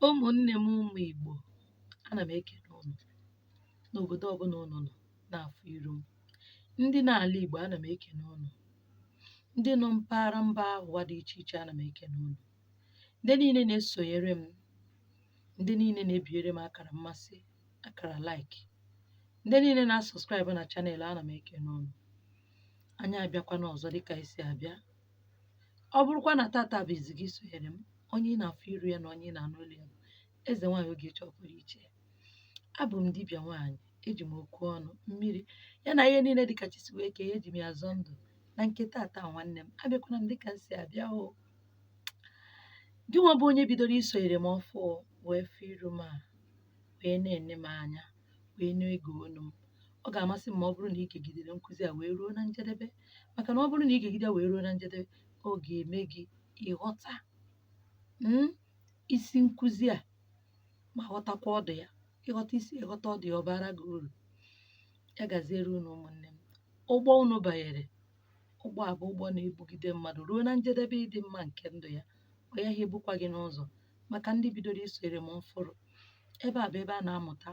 Ụmụnne m ụmụ Igbo, ana m ekene unu n'obodo ọbụla unu nọ na-afụ iru m. Ndị n'ala Igbo, ana m ekene unu. Ndị nọ mpaghara mba ụwa dị iche iche, ana m ekene unu. Ndị niile na-esonyere m, ndị niile na-ebinyere m akara mmasị, akara like, ndị niile na-asubscribe na channel, ana m ekene unu. Anyị abịakwana ọzọ dịka anyị si abịa. Ọ bụrụkwa na tata bụ izizi gị sonyere m, onye ị na-afụ iru ya na onye ị na-anụ olu ya bụ Eze Nwaanyị Ogechi Ọpụrụ Iche. Abụ m dibịa nwaanyị, eji m okwu ọnụ, mmiri, ya na ihe niile dịka chi si wee kee ya, eji m ya azọ ndụ. Na nke tata, nwanne m, abịakwana m dịka m si abịa o. Gị nwa bụ onye bidoro isonyere m ọfụ wee fụ iru m a, wee na-ene m anya, wee na-ege olu m, ọ ga-amasị m ma ọ bụrụ na ị gegidere nkụzi a wee ruo na njedebe, maka na ọ bụrụ na ị gegide wee ruo na njedebe, ọ ga-eme gị ịghọta isi nkụzi a ma ghọtakwa ọdụ ya. Ịghọta isi, ịghọta ọdụ ya, ọ bara gị uru. Ya gaziere unu, ụmụnne m. Ụgbọ unu banyere, ụgbọ a bụ ụgbọ na-ebugide mmadụ ruo na njedebe ịdị mma nke ndụ ya. Ọ yaghị ebukwa gị n'ụzọ. Maka ndị bidoro isonyere m ọfụrụ, ebe a bụ ebe a na-amụta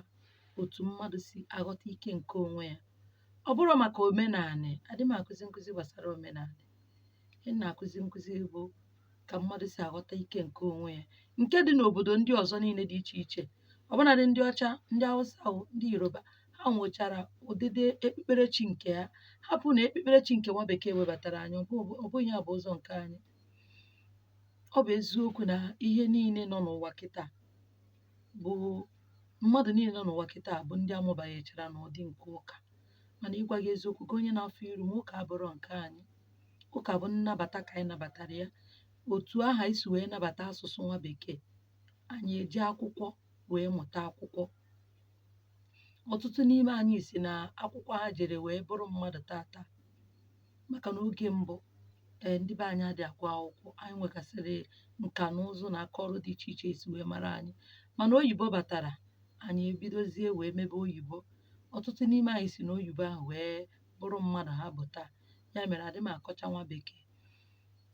otu mmadụ si aghọta ike nke onwe ya. Ọ bụrụ maka omenanị, adị m akụzi nkụzi gbasara omenanị. Ihe m na-akụzi nkụzi bụ ka mmadụ si aghọta ike nke onwe ya, nke dị n'obodo ndị ọzọ niile dị iche iche, ọbụnadị ndị ọcha, ndị Hausa o, ndị Yoruba, ha nwechara ụdịdị ekpukperechi nke ha. Hapụ na ekpukperechi nke nwa bekee webatara anyị, ọ bụghị ya bụ ụzọ nke anyị. Ọ bụ eziokwu na ihe niile nọ n'ụwa kịta bụ mmadụ niile nọ n'ụwa kịta bụ ndị amụbanyechara n'ụdị nke ụka, mana ịgwa gị eziokwu, gị onye na-afụ iru m, ụka abụrọ nke anyị. Ụka bụ nnabata ka anyị nabatara ya, otu aha anyị si wee nabata asụsụ nwa bekee. Anyị eji akwụkwọ wee mụta akwụkwọ. Ọtụtụ n'ime anyị si na akwụkwọ ha jere wee bụrụ mmadụ tata, maka na oge mbụ, ee, ndị be anyị adịghị agụ akwụkwọ. Anyị nwegasịrị nka na ụzụ na aka ọrụ dị iche iche esi wee mara anyị, mana oyibo batara, anyị ebidozie wee mebe oyibo. Ọtụtụ n'ime anyị si n'oyibo ahụ wee bụrụ mmadụ ha bụ taa. Ya mere adị m akọcha nwa bekee.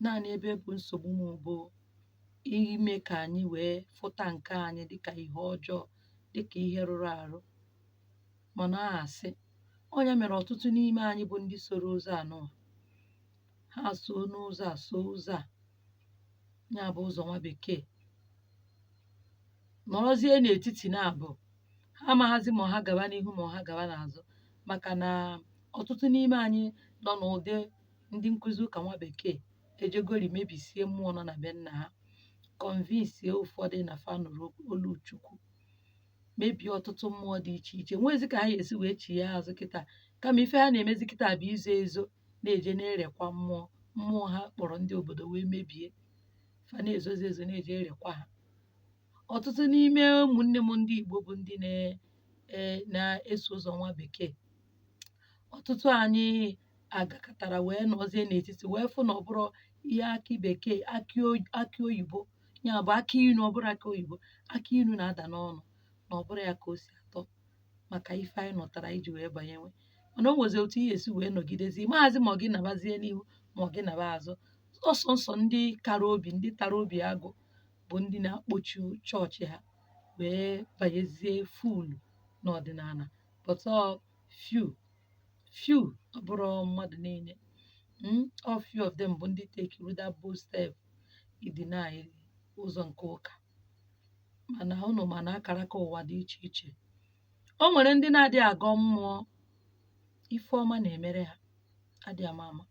Naanị ebe bụ nsogbu m bụ ime ka anyị wee fụta nke anyị dịka ihe ọjọọ, dịka ihe rụrụ arụ, mana a asị ọnya mere ọtụtụ n'ime anyị bụ ndị soro ụzọ anụwa ha so n'ụzọ a, so ụzọ a, ya bụ ụzọ nwa bekee, nọrọzie n'etiti na-abụ ha amaghazi ma ha gaba n'ihu ma ha gaba n'azụ, maka na ọtụtụ n'ime anyị nọ n'ụdị ndị nkụzi ụka nwa bekee ejegori mebisie mmụọ nọ na be nna ha, convince ụfọdụ na fa nụrụ olu Chukwu, mebie ọtụtụ mmụọ dị iche iche. Nwezi ka ha ga-esi wee chigha azụ kịta, kama ife ha na-emezi kịta bụ izo ezo na-eje na-erekwa mmụọ, mmụọ ha kpọrọ ndị obodo wee mebie. Fa na-ezozi ezo na-eje erekwa ha. Ọtụtụ n'ime ụmụnne m ndị Igbo bụ ndị na-eso ụzọ nwa bekee, ọtụtụ anyị agakọtara wee nọzie n'etiti wee fụ na ọ bụrụ ihe akị bekee, akị oyibo, ya bụ akị inu, ọ bụrụ akị oyibo, akị inu na-ada n'ọnụ, na ọ bụrụ ya ka o si atọ, maka ife anyị nụtara iji wee banyewe. Mana o nwezi otu ihe esi wee nọgidezi maazi, ma ọ gị nabazie n'ihu ma ọ gị naba azụ. Ọsọ nsọ ndị kara obi, ndị tara obi agụ, bụ ndị na-akpọchi chọọchị ha wee banyezie full n'ọdịnala, but ọ few few, ọ bụrụ mmadụ niile. All few of them bụ ndị take that bold step ideny ụzọ nke ụka. Mana unu ma na akara aka ụwa dị iche iche. O nwere ndị na-adịghị agọ mmụọ, ife ọma na-emere ha, adịghị ama ama.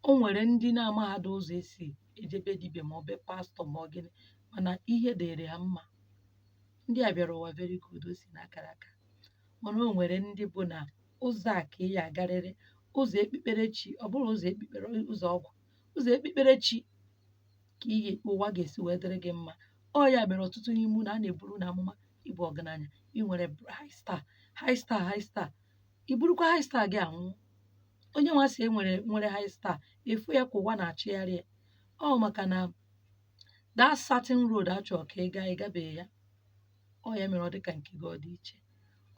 O nwere ndị na-amaghadị ụzọ esi ejebe dibịa ma ọ be pastọ ma ọ gịnị, mana ihe dịrị ha mma. Ndị a bịara ụwa very good, o si n'akara aka. Mana o nwere ndị bụ na ụzọ a ka ị ya agarịrị, ụzọ ekpukperechi, ọ bụrụ ụzọ ekpukpere, ụzọ ọgwụ, ụzọ ekpukperechi, ka ihe ụwa ga-esi wee dịrị gị mma. Ọ ya mere ọtụtụ n'ime unu a na-eburu na amụma ịbụ ọgaranya, ị nwere high star, high star, high star, i burukwa high star gị anwụ. Onye nwa sị e nwere high star efu ya ka ụwa na-achịgharị ya. Ọ maka na that certain road a chọrọ ka ị gaa, ị gabeghị ya. Ọ ya mere ọ dị ka nke gị ọ dị iche.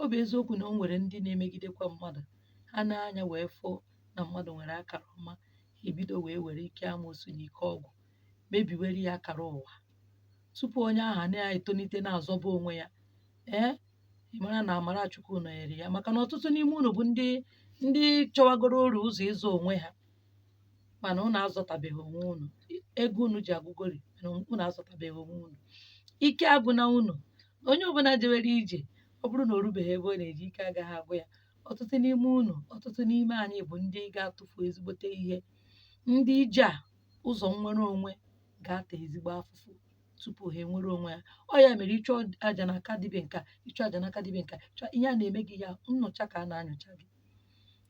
Ọ bụ eziokwu na o nwere ndị na-emegidekwa mmadụ ha na-anya wee fụ na mmadụ nwere akara ọma, ha ebido wee were ike amoosu na ike ọgwụ mebiwere ya akara ụwa. Tupu onye ahụ na-etonite na-azọba onwe ya, ee, ị mara na amara Chukwu nọnyere ya, maka na ọtụtụ n'ime unu bụ ndị chọwagoro uru ụzọ ịzọ onwe ha, mana unu azọtabeghị onwe unu. Ego unu ji agụgori, mana unu azọtabeghị onwe unu. Ike agwụna unu. Onye ọbụla jewere ije, ọ bụrụ na o rubeghị ebe ọ na-eje, ike agaghị agwụ ya. Ọtụtụ n'ime unu, ọtụtụ n'ime anyị bụ ndị ga-atụfu ezigbote ihe. Ndị ije a ụzọ nnwere onwe ga-ata ezigbo afụfụ tupu ha enwere onwe ha. Ọ ya mere ịchụ aja n'aka dibịa nka, ịchụ aja n'aka dibịa nka, chọọ ihe a na-eme gị, ya nnụcha ka a na-anyocha gị.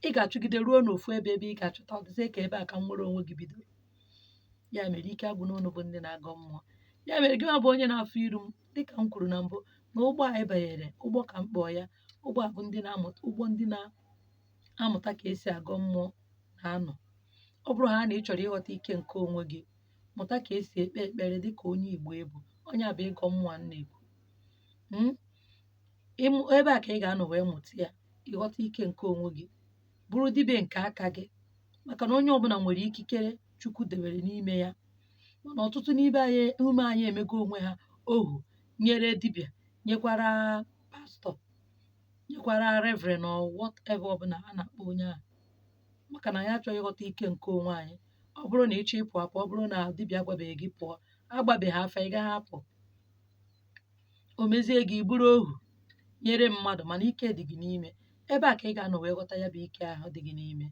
Ị ga-achụgide ruo n'ofu ebe ebe ị ga-achọta ọ dịzie ka ebe a ka nnwere onwe gị bidoro. Ya mere ike agwụna unu bụ ndị na-agọ mmụọ. Ya mere gị nwa bụ onye na-afụ iru m, dịka m kwuru na mbụ, na ụgbọ a anyị banyere, ụgbọ ka m kpọọ ya, ụgbọ a bụ ndị na-amụta, ụgbọ ndị na-amụta ka esi agọ mmụọ na-anọ. Ọ bụrụ ha na ị chọrọ ịghọta ike nke onwe gị, mụta ka esi ekpe ekpere dịka onye Igbo ị bụ. Onye a bụ ịgọ mmụọ a m na-ekwu. Ịmụ ebe a ka ị ga-anọ wee mụta ya, ịghọta ike nke onwe gị, bụrụ dibịa nke aka gị, maka na onye ọbụla nwere ikikere Chukwu debere n'ime ya. Mana ọtụtụ n'ime anyị, ume anyị emego onwe ha ohu nyere dibịa, nyekwara pastọ, nyekwara reverend or whatever ọbụla a na-akpọ onye ahụ, maka na anyị achọghị ịghọta ike nke onwe anyị. Ọ bụrụ na ị chọọ ịpụ apụ, ọ bụrụ na dibịa agwabeghị gị pụọ, agbabeghị afa, ị gaghị apụ. O mezie gị, ị bụrụ ohu nyere mmadụ, mana ike dị gị n'ime. Ebe a ka ị ga-anọ wee ghọta ya bụ ike ahụ dị gị n'ime.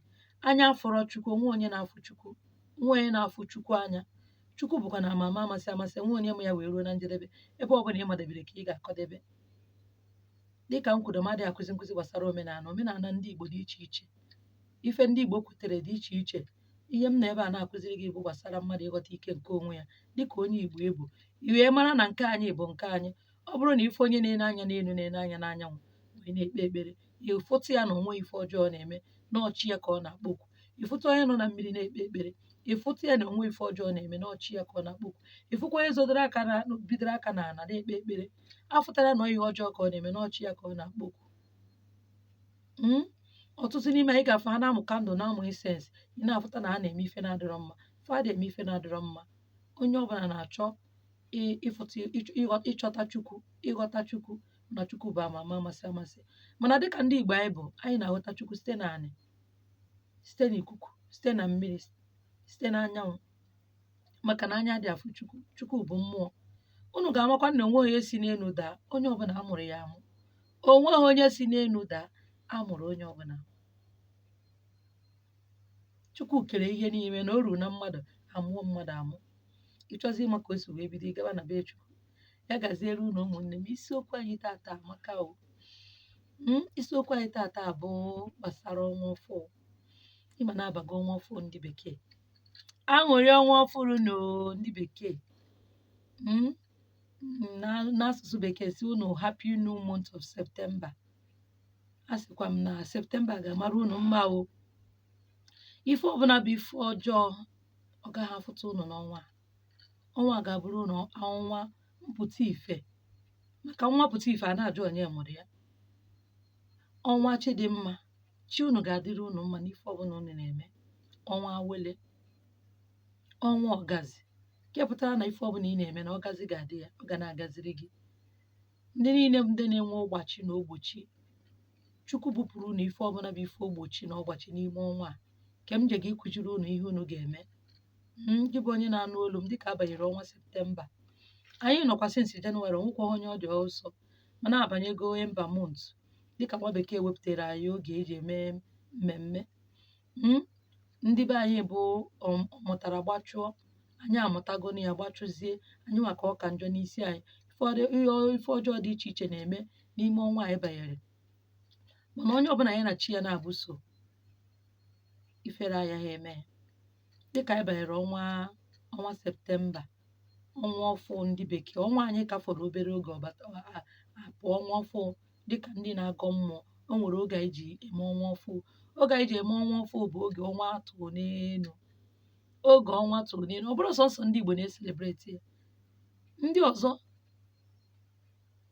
Anya afụrọ Chukwu, onwe onye na-afụ Chukwu, onwe onye na-afụ Chukwu anya. Chukwu bụkwa na ama ama amasị amasị, onwe onye ma ya wee ruo na njedebe. Ebe ọbụla ị madebere ka ị ga-akọdebe. Dịka m kwuru, m adịghị akụzi nkụzi gbasara omenala. Omenala ndị Igbo dị iche iche, ife ndị Igbo kwetere dị iche iche. Ihe m nọ ebe a na-akụziri gị bụ gbasara mmadụ ịghọta ike nke onwe ya dịka onye Igbo ị bụ, i wee mara na nke anyị bụ nke anyị. Ọ bụrụ na ife onye na-ene anya n'elu na-ene anya n'anyanwụ wee na-ekpe ekpere, ịfụtụ ya na onwe ife ọjọọ na-eme, na ọchị ya ka ọ na-akpọkwu. Ịfụtụ onye nọ na mmiri na-ekpe ekpere, ịfụtụ ya na onwe ife ọjọọ na-eme, na ọchị ya ka ọ na-akpọkwu. Ịfụkwa onye zodoro aka na bidoro aka n'ala na-ekpe ekpere, afụtara na ihe ọjọọ ka ọ na-eme, na ọchị ya ka ọ na-akpọkwu. Ọtụtụ n'ime anyị ga-afụ ha na-amụ candle, na-amụ incense, ị na-afụta na ha na-eme ife na-adịrọ mma. Fa adịghị eme ife na-adịrọ mma. Onye ọbụla na-achọ ịfụta ịchọta Chukwu, ịghọta Chukwu, na Chukwu bụ ama ama amasị amasị. Mana dịka ndị Igbo anyị bụ, anyị na-aghọta Chukwu site n'anị, site n'ikuku, site na mmiri, site n'anyanwụ, maka na anya dị afụ Chukwu. Chukwu bụ mmụọ. Unu ga-amakwa na onwe onye si n'elu daa, onye ọbụla amụrụ ya amụ. Onweghị onye si n'elu daa, amụrụ onye ọbụla. Chukwu kere ihe niile na o ruru na mmadụ amụọ mmadụ amụ. Ịchọzi ịma ka o si wee bido, ị gaba na be Chukwu. Ya gaziere unu ụmụnne m. Isiokwu anyị tata amaka o. Isiokwu anyị tata bụ gbasara ọnwa ọfụụ. Ịma na-abago ọnwa ọfụụ ndị bekee. Aṅụrị ọnwa ọfụrụ no ndị bekee. N'asụsụ bekee si unu happy new month of September. A sịkwa m na September ga-amara unu mma o. Ife ọbụla bụ ife ọjọọ, ọ gaghị afụta unu n'ọnwa a. Ọnwa a ga-abụrụ unu ọnwa mpụta ife, maka nwa pụta ife a na-ajụ onye mụrụ ya. Ọnwa chi dị mma, chi unu ga-adịrị unu mma n'ife ọbụla unu na-eme. Ọnwa awele, ọnwa ọgazi, nke pụtara na ife ọbụla ị na-eme na ọgazi ga-adị ya, ọ ga na-agaziri gị. Ndị niile bụ ndị na-enwe ọgbachi na ogbochi, Chukwu bupụrụ unu ife ọbụla bụ ife ogbochi na ọgbachi n'ime ọnwa a. Nke m je ga ịkụziri unu ihe unu ga-eme. Gị bụ onye na-anụ olu m, dịka abanyere ọnwa Septemba, anyị nọkwa since Jenụwarị, onwekwa onye ọ dị ọsọ, mana abanyego ember month, dịka nwa bekee wepụtara anyị oge eji eme mmemme. Ndị be anyị bụ mụtara gbachụọ, anyị amụtago na ya gbachụzie anyị maka ọka njọ n'isi anyị. Ife ọjọọ dị iche iche na-eme n'ime ọnwa anyị banyere, mana onye ọbụla ya na chi ya na-abụso ifere agaghị eme ya. Dịka anyị banyere ọnwa Septemba, ọnwa ọfụ ndị bekee, ọnwa anyị ka fọrọ obere oge ọbata apụ ọnwa ọfụ. Dịka ndị na-agọ mmụọ, o nwere oge anyị ji eme ọnwa ọfụ. Oge anyị ji eme ọnwa ọfụ bụ oge ọnwa tụrụ n'elu. Oge ọnwa tụrụ n'elu, ọ bụrụ sọsọ ndị Igbo na-ecelebrate ya, ndị ọzọ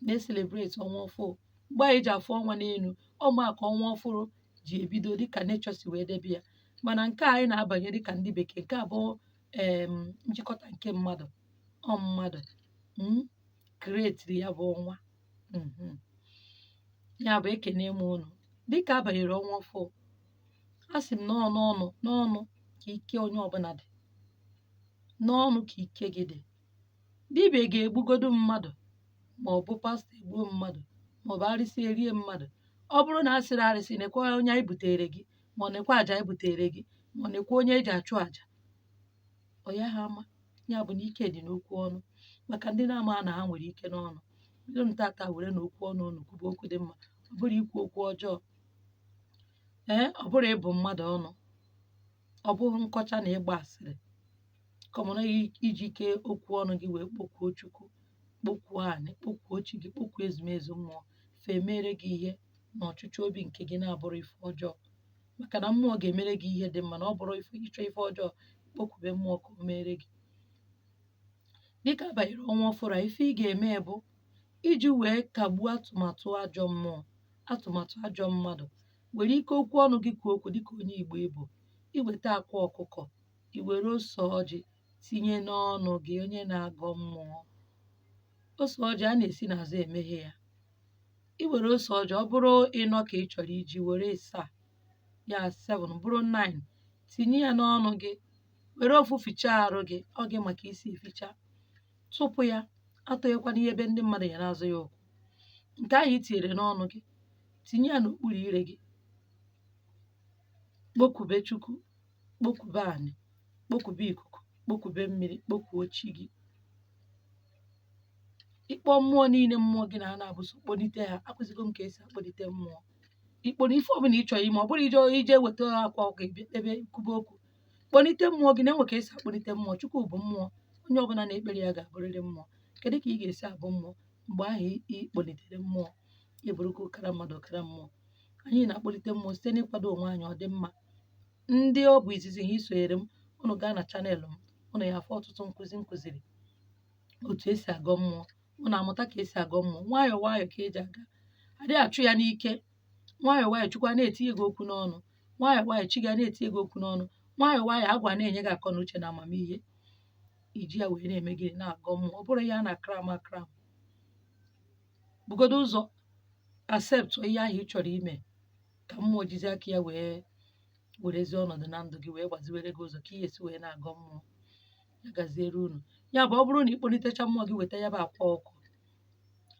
na-ecelebrate ọnwa ọfụ. Mgbe anyị ji afụ ọnwa n'elu, ọma ka ọnwa ọfụrụ ji ebido dịka nature si wee debe ya. Mana nke a anyị na-abanye dịka ndị bekee, nke a bụ njikọta nke mmadụ, ọ mmadụ. Createri ya bụ ọnwa. Ya bụ, ekene m unu dịka a banyere ọnwa ọfụụ. A sị m nọọ n'ọnụ n'ọnụ ka ike onye ọbụla dị, n'ọnụ ka ike gị dị. Dibịa ga-egbugodu mmadụ, ma ọ bụ pastọ egbuo mmadụ, ma ọ bụ arịsị erie mmadụ. Ọ bụrụ na a sịrị arịsị nekwa onye anyị butere gị, ma ọ nekwa àjà anyị butere gị, ma ọ nekwa onye eji achụ àjà, ọ ya ha ama. Ya bụ na ike dị n'okwu ọnụ. Maka ndị na-ama na ha nwere ike n'ọnụ, bidonu tata were na okwu ọnụ unu kwube okwu dị mma. Ọ bụrụ ikwu okwu ọjọọ, ee, ọ bụrụ ịbụ mmadụ ọnụ, ọ bụghị nkọcha na ịgba asịrị, kọmana iji ike okwu ọnụ gị wee kpọkuo Chukwu, kpọkuo anị, kpọkuo chi gị, kpọkuo ezumezu mmụọ, fe mere gị ihe na ọchịchọ obi nke gị na-abụrụ ife ọjọọ. Maka na mmụọ ga-emere gị ihe dị mma, na ọ bụrụ ife ịchọ ife ọjọọ, kpọkwube mmụọ ka o mere gị. Dịka banyere ọnwa ọfụrụ a, ife ị ga-eme bụ iji wee kagbuo atụmatụ ajọ mmụọ, atụmatụ ajọ mmadụ, were ike okwu ọnụ gị kwuo okwu dịka onye Igbo ịbụ. Iweta akwa ọkụkọ, i were ose ọjị tinye n'ọnụ gị, onye na-agọ mmụọ. Ose ọjị a na-esi n'azụ emeghe ya. I were ose ọjị, ọ bụrụ ịnọ ka ị chọrọ iji were ịsaa ya, 7 bụrụ 9, tinye ya n'ọnụ gị, were ofu fichaa arụ gị, ọ gị maka isi eficha. Tụpụ ya, atụghịkwana ihe ebe ndị mmadụ ya na-azụ ya ụkwụ. Nke ahụ i tinyere n'ọnụ gị, tinye ya n'okpuru ire gị, kpọkube Chukwu, kpọkube anị, kpọkube ikuku, kpọkube mmiri, kpọkuo chi gị. Ịkpọ mmụọ niile mmụọ gị na ha na-abụso, kpọlite ha. Akụzigo m ka esi akpọlite mmụọ. Ikpọrọ ife ọbụla ị chọrọ ime, ọ bụrụ ije ije weta akwa ọkụ ebe kwube okwu, kpọlite mmụọ gị. Na-enwe ka esi akpọlite mmụọ. Chukwu bụ mmụọ, onye ọbụla na-ekpere ya ga-abụrịrị mmụọ. Kedu ka ị ga-esi abụ mmụọ mgbe ahụ ị kpọlitere mmụọ? Ị bụrụgo ụkara mmadụ, ụkara mmụọ. Anyị na-akpọlite mmụọ site n'ịkwado onwe anyị. Ọ dị mma. Ndị ọ bụ izizi ha isonyere m, unu gaa na channel m, unu ya afụ ọtụtụ nkụzi nkụziri otu esi agọ mmụọ. Unu amụta ka esi agọ mmụọ nwayọọ nwayọọ, ka eji aga, adịghị achụ ya n'ike. Nwayọọ nwayọọ, Chukwu a na-etinye gị okwu n'ọnụ. Nwayọọ nwayọọ, chi gị a na-etinye gị okwu n'ọnụ. Nwayọọ nwayọọ, agwa na-enye gị akọ na uche na amamihe iji ya wee na-eme gịnị? Na-agọ mmụọ. Ọ bụrụ ya na kram akram, bugodo ụzọ accept ihe ahụ ị chọrọ ime, ka mmụọ jizi aka ya wee werezie ọnọdụ na ndụ gị, wee gbaziwere gị ụzọ ka ị esi wee na-agọ mmụọ. Ya gaziere unu. Ya bụ, ọ bụrụ na ị kpọlitecha mmụọ gị, weta ya bụ akwa ọkụ,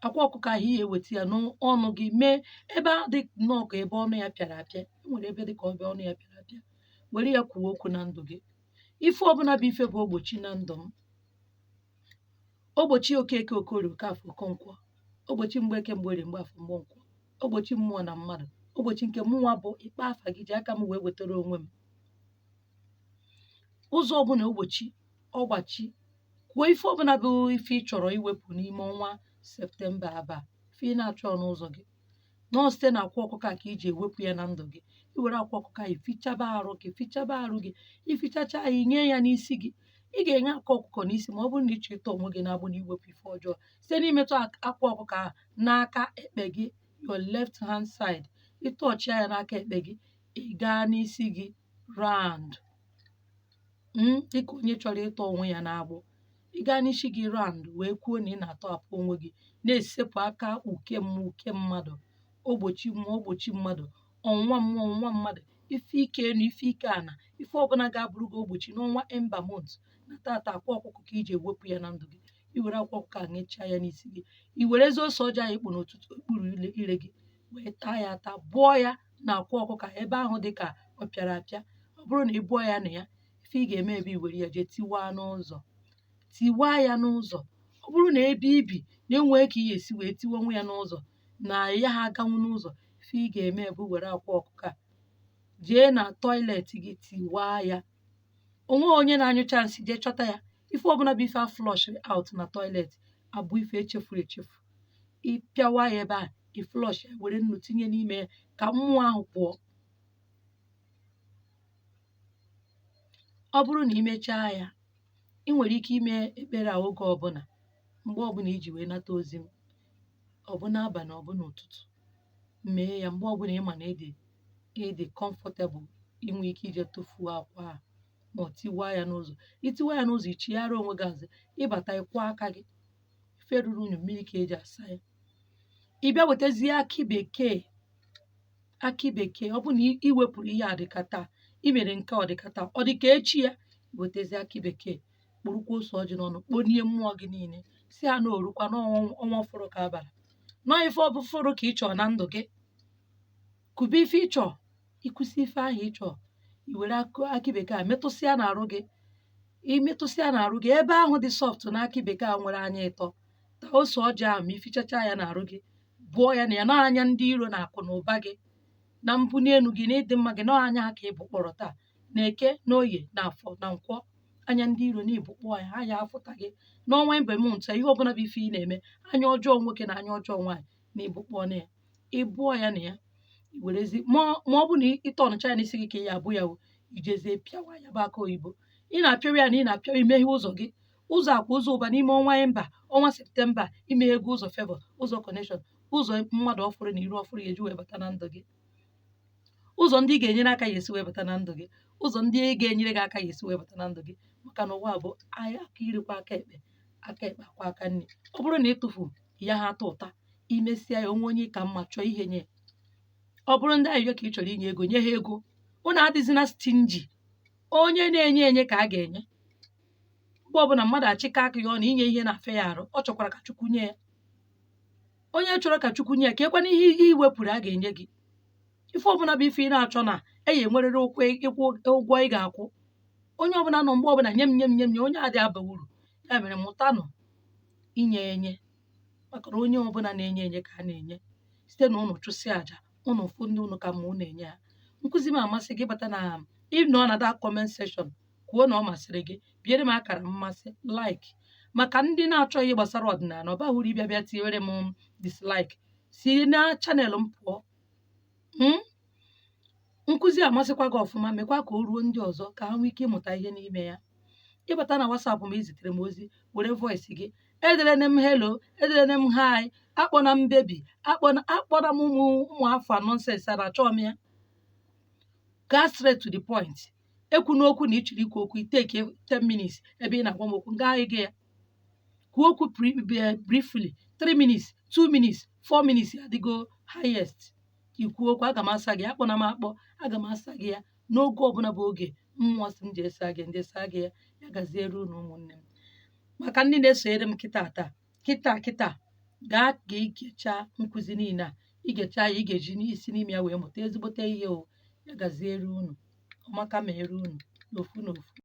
akwa ọkụkọ ahụ, ihe eweta ya n'ọnụ gị, mee ebe ahụ dị nnọọ ka ebe ọnụ ya pịara apịa. E nwere ebe dị ka ebe ọnụ ya pịara apịa, were ya kwuo okwu na ndụ gị. Ife ọbụla bụ ife bụ ogbochi na ndụ m, ogbochi Okeke, Okorie, Okafọ, Okonkwo, ogbochi Mgbeke, Mgborie, Mgbafọ, Mgbankwọ, ogbochi mmụọ na mmadụ, ogbochi nke mụnwa bụ ikpe afa gị ji aka m wee wetara onwe m ụzọ ọbụla, ogbochi ọgbachi, kwuo ife ọbụla bụ ife ị chọrọ iwepụ n'ime ọnwa Septemba aba, ife ị na-achọ n'ụzọ gị, nọọ site na akwa ọkụkọ a ka iji ewepụ ya na ndụ gị. I were akwa ọkụkọ ahụ fichaba arụ gị, fichaba arụ gị, ifichacha ya, inye ya n'isi gị. Ị ga-enye akwa ọkụkọ n'isi ma ọ bụrụ na ị chọrọ ịtọ onwe gị n'agbụ na iwepụ ife ọjọọ site n'imetụ akwa ọkụkọ ahụ n'aka ekpe gị, your left hand side. Ịtọọchịa ya n'aka ekpe gị, ị gaa n'isi gị round, dịka onye chọrọ ịtọ onwe ya n'agbụ. Ị gaa n'isi gị round, wee kwuo na ị na-atọhapụ onwe gị, na-esepụ aka uke mmụọ, uke mmadụ, ogbochi mmụọ, ogbochi mmadụ, ọnwụnwa mmụọ, ọnwụnwa mmadụ, ife ike enu, ife ike ana, ife ọbụla ga-abụrụ gị ogbochi n'ọnwa Ember month na tata, akwa ọkụkọ ka iji ewepụ ya na ndụ gị. I were akwa ọkụkọ a ṅechaa ya n'isi gị, i werezie ose ọjị ahụ ikpu n'ụtụtụ okpuru ire gị wee taa ya ata, bụọ ya na akwa ọkụkọ ebe ahụ dị ka ọ pịara apịa. Ọ bụrụ na ị bụọ ya na ya, ife ị ga-eme ebe i were ya jee tiwaa n'ụzọ, tiwaa ya n'ụzọ. Ọ bụrụ na ebe ibi na-enwee ka ị ga-esi wee tiwanwu ya n'ụzọ na ya ha aganwu n'ụzọ, ife ị ga-eme bụ were akwa ọkụkọ a jee na toilet gị tiwaa ya. Onwe onye na-anyụcha nsị, jee chọta ya. Ife ọbụla bụ ife a flush out na toilet abụ ife echefuru echefu, ịpịawa ya ebe a, ị flush ya, were nnu tinye n'ime ya ka mmụọ ahụ pụọ. Ọ bụrụ na ị mechaa ya, ị nwere ike ime ekpere a oge ọbụla, mgbe ọbụla iji wee nata ozi m, ọ bụ n'abalị, ọ bụ n'ụtụtụ, mee ya mgbe ọbụla ị ma na ịdị comfortable inwe ike ije tụfuo akwa a ma ọ tiwaa ya n'ụzọ. Itiwa ya n'ụzọ, ichigharịa onwe gị azụ, ịbata, ịkwọ aka gị. Ife ruru unyi, mmiri ka eji asa ya. Ị bịa wetazie akị bekee. Akị bekee, ọ bụ na ị wepụrụ ihe a dịka taa, i mere nke ọ dịka taa, ọ dịka echi ya, wetazie akị bekee, kpụrụkwa ose ọjị n'ọnụ, kponie mmụọ gị niile, si ha na orukwa n'ọnwa ọnwa ọfụrụ ka abara nọọ ife ọ bụ fụrụ ka ị chọọ na ndụ gị. Kụba ife ị chọọ, ịkwụsị ife ahụ ị chọọ, i were akị bekee a metụsịa n'arụ gị. Imetụsịa n'arụ gị ebe ahụ dị soft na akị bekee a nwere anya ịtọ, taa ose ọjị ahụ ma ifichacha ya n'arụ gị, bụọ ya na ya n'anya ndị iro na akụ na ụba gị na mbuli elu gị na ịdị mma gị n'anya ha ka ị bụ kpọrọ taa na Eke na Oye na Afọ na Nkwọ. Anya ndị iro na ịbụ kpọọ ya, ha ya afụta gị n'ọnwa mbe m nta. Ihe ọbụla bụ ife ị na-eme, anya ọjọọ nwoke na anya ọjọọ nwaanyị na ịbụ kpọọ na ya, ị bụọ ya na ya, i werezi ma ọ bụ na ịtọ ọnụcha ya n'isi gị ka ị ya abụ ya o, ijezie pịawa ya bụ aka oyibo. Ị na-apịawa ya na ị na-apịawa, imeghe ụzọ gị, ụzọ akwa, ụzọ ụba n'ime ọnwa Ember, ọnwa September. Imeghego ụzọ favour, ụzọ connection, ụzọ mmadụ ọfụrụ na iru ọfụrụ ya eji wee bata na ndụ gị, ụzọ ndị ị ga-enyere aka ya esi wee bata na ndụ gị, ụzọ ndị ga-enyere gị aka ya esi wee bata na ndụ gị. Maka na ụwa bụ aka irikwa aka ekpe, aka ekpe akwa aka nri. Ọ bụrụ na ịtụfu ya, ha atọ ụta, imesịa ya onwe onye ka mma chọọ ihe nye. Ọ bụrụ ndị ayịyọ ka ị chọrọ inye ego, nye ha ego. Unu adịzina stingy. Onye na-enye enye ka a ga-enye. Mgbe ọbụla mmadụ achịkọ aka ya ọ na inye ihe na-afịa ya arụ, ọ chọkwara ka Chukwu nye ya. Onye chọrọ ka Chukwu nye ya, ka ekwana ihe ihe iwepụrụ a ga-enye gị. Ife ọbụla bụ ife ị na-achọ na eyi enwerịrị ụkwụ ịkwụ ụgwọ ị ga-akwụ. Onye ọbụla nọ mgbe ọbụla nye m, nye m, nye m, nye onye adị aba uru. Ya mere mụtanụ inye enye, maka na onye ọbụla na-enye enye ka a na-enye. Site na ụnụ chụsịa àjà ụnụ fụ ndị ụnụ ka mma, ụnụ enye ha. Nkụzi m amasị gị, bata na ịnọ na that comment section, kwuo na ọ masịrị gị, biere m akara mmasị, like. Maka ndị na-achọghị gbasara ọdịnala, ọ baghị uru ịbịa bịa tinyere m dislike, si na channel m pụọ. Nkụzi amasịkwa gị ọfụma, mekwa ka o ruo ndị ọzọ ka ha nwee ike ịmụta ihe n'ime ya. Ịbata na WhatsApp ma izitere m ozi, were voice gị. Ederene m hello, ederene m hi, akpọna m baby, akpọna akpọna m ụmụ ụmụ afọ nonsense a na-achọ m ya. Gaa straight to the point. Ekwu n'okwu na ị chọrọ ikwu okwu, iteke 10 minutes ebe ị na-agwa m okwu, gaa ịga ya kwuo okwu briefly, 3 minutes, 2 minutes, 4 minutes adịgo highest. Ikwu okwu, aga m asa gị. Akpọna m akpọ, aga m asa gị ya n'oge ọbụla bụ oge mmụọ si m ji esa gị, ndị saa gị ya. Ya gaziere unu, ụmụnne m. Maka ndị na-esonyere m kịta taa, kịta kịta, gaa ka igechaa nkụzi niile a. Igecha ya, ị ga-eji isi n'ime ya wee mụta ezigbote ihe o. Ya gaziere unu, ọmaka mere unu n'ofu n'ofu.